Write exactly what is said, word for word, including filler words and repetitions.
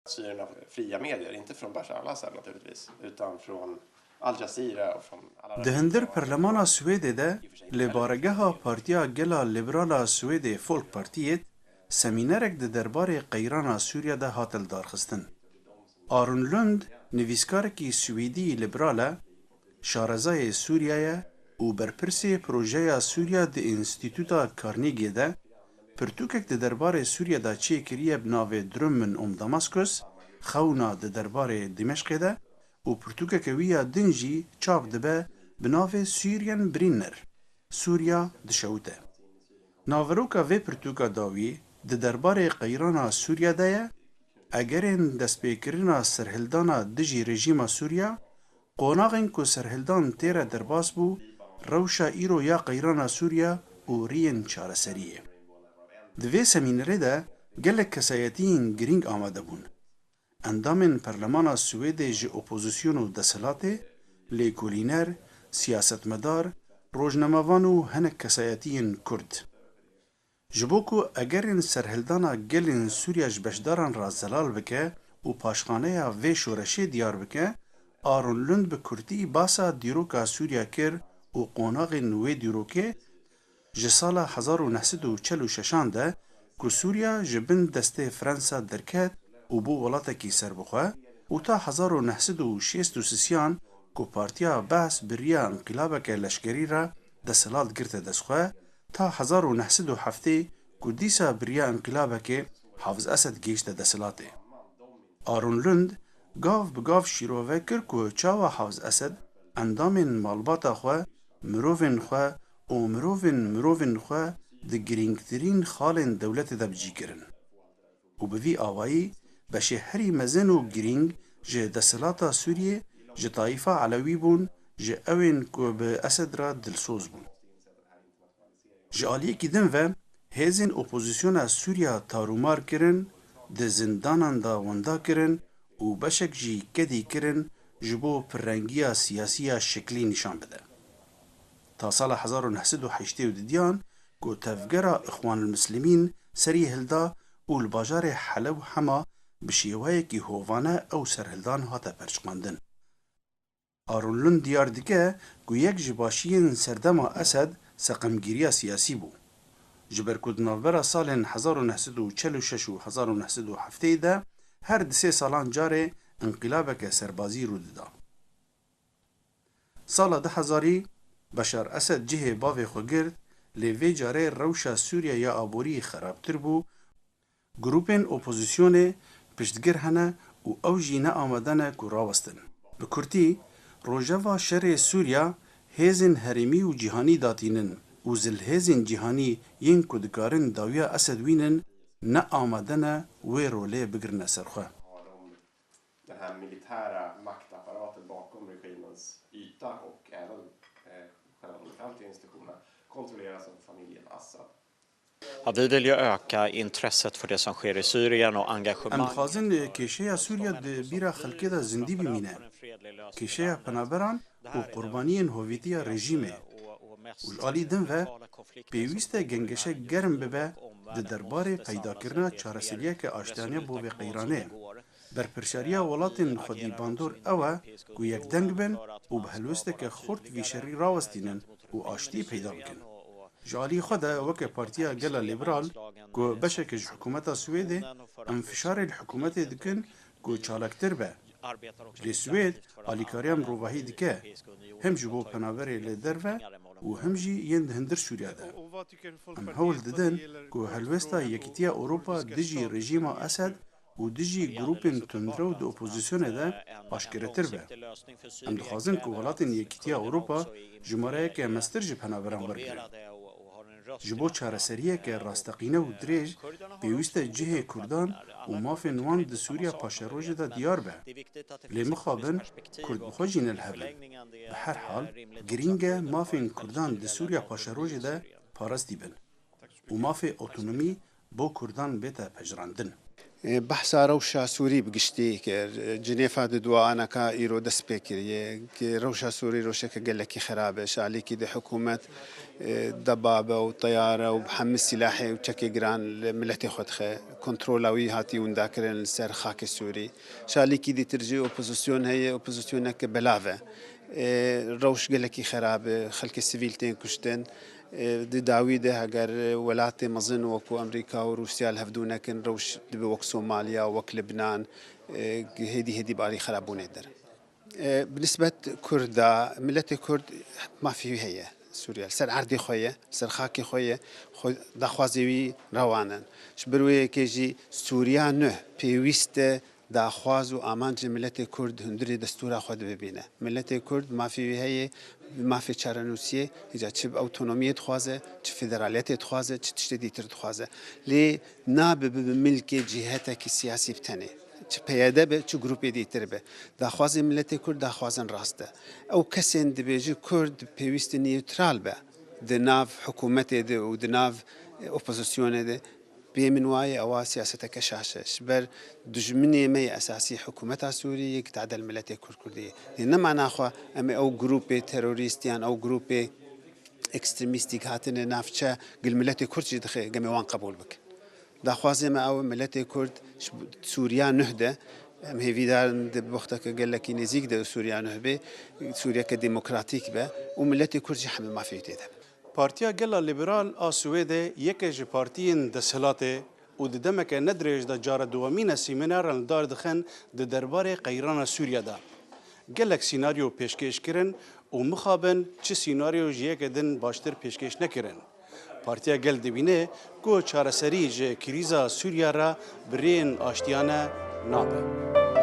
Syrierna fria medier, inte från Bashar al-Assad naturligtvis, utan från Al Jazeera och från alla de Di hundir perlemana Swêdê de li baregeha Partiya Gela Liberala Swêdê Folkpartiet semînerek di derbarê qeyrana Sûriya de hate lidarxistin. Aron Lund nivîskarekî Swêdî liberal e, şarezayê Sûriya ye û berpirsê projeya Sûriya di Înstîtuta Carnegie de pirtûkek di derbarê Sûriya de çêkiriye bi navê Drömmen om Damaskus, Xewna di derbarê Dimeşqê de û pirtûkeke wî ya din jî çap dibe bi navê Syrien brenner, Sûriya dişewite. Naveroka vê pirtûka dawî di derbarê qeyrana Sûriya de ye, egerên destpêkirina serhildana dijî rejîma Sûriya, qonaxên ku serhildan tê re derbas bû, rewşa îro ya qeyrana Sûriya û riyên çareseriyê. Di vê semînerê de gelek kesayetiyên girîng amade bûn. Endamên Perlemana Swêdê ji opozîsyon û desthilatê, lêkolîner, siyasetmedar, rojnamevan û hinek kesayetiyên Kurd. Ji bo ku egerên serhildana gelên Sûriya ji beşdaran re zelal bike û paşxaneya vê şoreşê diyar bike, Aron Lund bi kurtî basa dîroka Sûriya kir û qonaxên wê dîrokê, ji sala hezar û neh sed û çel û şeşan de ku Sûriya ji bin destê Fransa derket û bû welatekî serbixwe û ta hezar û neh sed û şêst û sisiyan ku Partiya Baath bi riya înqilabeke leşkerî re desthilat girte dest xwe, ta hezar û neh sed û heftê ku dîsa bi riya înqilabekê Hafiz Esed gihîşte desthilatê. Aron Lund gav bi gav şîrove kir ku çawa Hafiz Esed endamên malbata xwe, mirovên xwe û mirovên mirovên xwe di girîngtirîn xalên dewletê de bi cî kirin. Û bi vî awayî beşê herî mezin û girîng ji desthilata Sûriyê ji tayîfa Elewî bûn, ji ewên ku bi Esed re dilsoz bûn. Ji aliyekî din ve hêzên opozîsyona Sûriya tarûmar kirin, di zindanan de wenda kirin û beşek jî kedî kirin ji bo pirrengiya siyasî ya şiklî nîşan bide. Ta sala hezar û neh sed û heştê û didiyan ku tevgera Îxwanul Muslimîn serî hilda û li bajarê Helew Hema bi şêweyekî hovane ew serhildan hate perçiqandin. Aron Lund diyar dike ku yek ji başiyên serdema Esed seqemgiriya siyasî bû. Ji ber ku di navbera salên hezar û neh sed û çel û şeş û hezar û neh sed û heftê de her di sê salan carê înqilabeke serbazî rû dida. Sala du hezarî Beşar Esed cihê bavê xwe girt, lê vê carê rewşa Sûriye ya aborî xerabtir bû. Grûpên opozîsyonê piştgir hene û ew jî ne amade ne ku rawestin. Bi kurtî, rojeva şerê Sûriya hêzên herêmî û cîhanî datînin û zilhêzên cîhanî yên ku dikarin dawiya Esed wînin, ne amade ne wê rolê bigirine ser xwe. Den här militära maktapparaten bakom regimens yta och även eh, själva de offentliga institutionerna kontrolleras av familjen Assad. Ja, vi vill ju öka intresset för det som sker i Syrien och Em engagemang. Dixwazin kêşeya Sûriye di bîra xelkê de zindî bimîne. Kêşeya penaberan û qurbaniyên hovîtiya rejîmê. Û ji alî din ve pêwîst e gengeşe germ bibe di derbarê peydakirina çareseriyeke aştiyane bo vê qeyranê. Berpirsiyariya welatên xwedî bandor ew e ku yekdeng bin û bi helwesteke xurt vî şerî rawestînin û aştî peyda bikin. Ji alî xwe de weke Partiya Gela Lîberal ku beşek e ji hikûmeta Swêdê, em fişarê li hikûmetê dikin ku çalaktir be. Lê Swêd alîkariya mirovahî dike, hem ji bo penaberê li derve û hem jî yên di hundir Sûriya de. Em hewl didin ku helwesta Yekîtiya Ewropa dijî rejîma Esed û dijî grûpên tundrew di opozîsyonê de aşkeretir be. Em dixwazin ku welatên Yekîtiya Ewropa jimareyeke mestir ji penaberan wergirin. Ji bo çareseriyeke rasteqîne û dirêj, pêwîst e cihê Kurdan û mafên wan di Sûriya Paşerojê de diyar be. Lê mixabin Kurd bi xwe jî ne li hev in. Bi her hal, girîng e mafên Kurdan di Sûriya Paşerojê de parastî bin û mafê otonomî bo Kurdan bête pejirandin. Behsa rewşa Sûrî bi giştî kir. Cinêfa di dua aneka îro dest pê kiriye, ki rewşa Sûrî rewşeke gelekî xerab e. Ji alîkî di hikûmet E, debabe û teyare û bi hemî silahê û çekê giran li miletê xwe dixe. Kontrola wî hatî windakirin li ser xakê Sûrî. Şalîkî dîtir jî opozîsyon heye, opozîsyoneke belav e. E, rewş gelekî xerab e, xelkê sivîl tên kuştin. E, di dawî de heger welatê mezin wekû Amerîka û Rûsya li hevdû nekin, rewş dibe wek Somaliya, wek Libnan, e, hêdî hêdî bi alî xerabûnê der. E, bi nisbet Kurda, miletê Kurd mafê wî heye Sûriye. Li ser erdê xwe ye, li ser xakê xwe ye, xwe daxwazê wî rewan in. Ji ber wê yekê jî Sûriya nuh pêwîst e daxwaz û amancê miletê Kurd hundirê destûra xwe de bibîne. Miletê Kurd mafê wî heye, bi mafê çarenûsiyê, hêca çi bi awtonomiyê dixwaze, çi federaliyetê dixwaze, çi tiştê dîtir dixwaze. Lê nabe bibe milkê cîhetekî siyasî bi tenê. Çi P Y D be, çi grûpê dîtir be. Daxwazê miletê Kurd daxwazin rast e. Ew kesên dibêjin Kurd pêwîst e newtral be di nav hikûmetê de û di nav, e, opozisyonê de, bê min wayê ewa siyaseteke şaş e. Ji ber dijminê me yê esasî hikûmeta Sûriyê yek tade li miletê Kurd Kurdî ye. Lê ne mana xwe em ê ew grûpê terorîst yan ew grûpê ekstremîstîk hatine navçe gil miletê Kurd jî dixe gemê wan qebûl bikin. Daxwazê me ew e, miletê Kurd ji Sûriya nuh de, em hêvîdar in di wexteke gelekî nêzîk de Sûriya nuh bê, Sûriyeke demokratîk be û miletê Kurd jî hemî mafê wî tê de be. Partiya Gela Liberal a Swêdê yeke ji partiyên desthilatê û di demeke nedirêj de cara duwemîn e sîmînaran li dar dixin di derbarê qeyrana Sûriye de. Gelek sînaryo pêşkêş kirin û mixabin çi sînaryo ji yeke din baştir pêşkêş nekirin. Partiya Gel dibîne ku çareserî ji krîza Sûriye re bi rêyên aştiyane nabe.